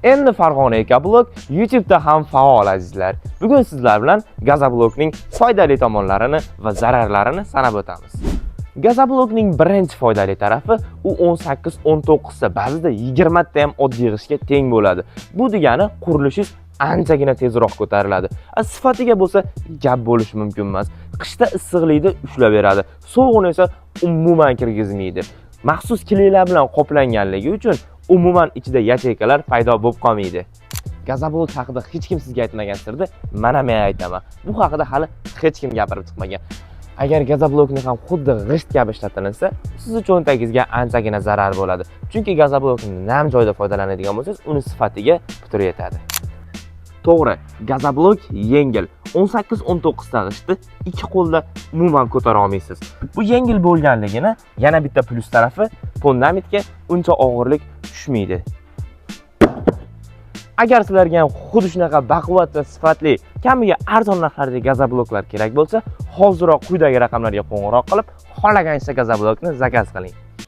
Endi Farg'ona Ekoblok YouTube'da ham faol, azizlar. Bugun sizlar bilan gazoblokning foydali tomonlarini va zararlarini sanab o'tamiz. Gazoblokning birinchi foydali tarafi, u 18-19 ta, ba'zida 20 ta ham oddiy g'ishtga teng bo'ladi. Bu degani qurilishingiz anchagina tezroq ko'tariladi. Sifatiga bo'lsa gap bo'lishi mumkin emas. Qishda issiqlikni ushlab beradi, sovug'ini esa umuman kirgizmaydi. Maxsus kleylar bilan qoplanganligi uchun umuman ichida yacheykalar paydo bo'lib qolmaydi. Gazoblok haqida hech kim sizga aytmagan sirni mana men aytaman. Bu haqida hali hech kim gapirib chiqmagan. Agar gazoblokni ham xuddi g'isht kabi ishlatilinsa, sizni cho'ntagingizga anchagina zarar bo'ladi. Chunki gazoblokni nam joyda foydalanadigan bo'lsangiz, uni sifatiga putur yetadi. To'g'ri, gazoblok yengil. 18-19 ta g'ishtni ikki qo'lda umuman ko'tara olmaysiz. Bu yengil bo'lganligini yana bitta plyus tarafi, fundamentga uncha og'irlik tushmaydi. Agar sizlarga ham xuddi shunaqa baquvvat va sifatli, kamiga arzon narxlardagi gazobloklar kerak bo'lsa, hoziroq quyidagi raqamlarga qo'ng'iroq qilib, xohlagancha gazoblokni zakaz qiling.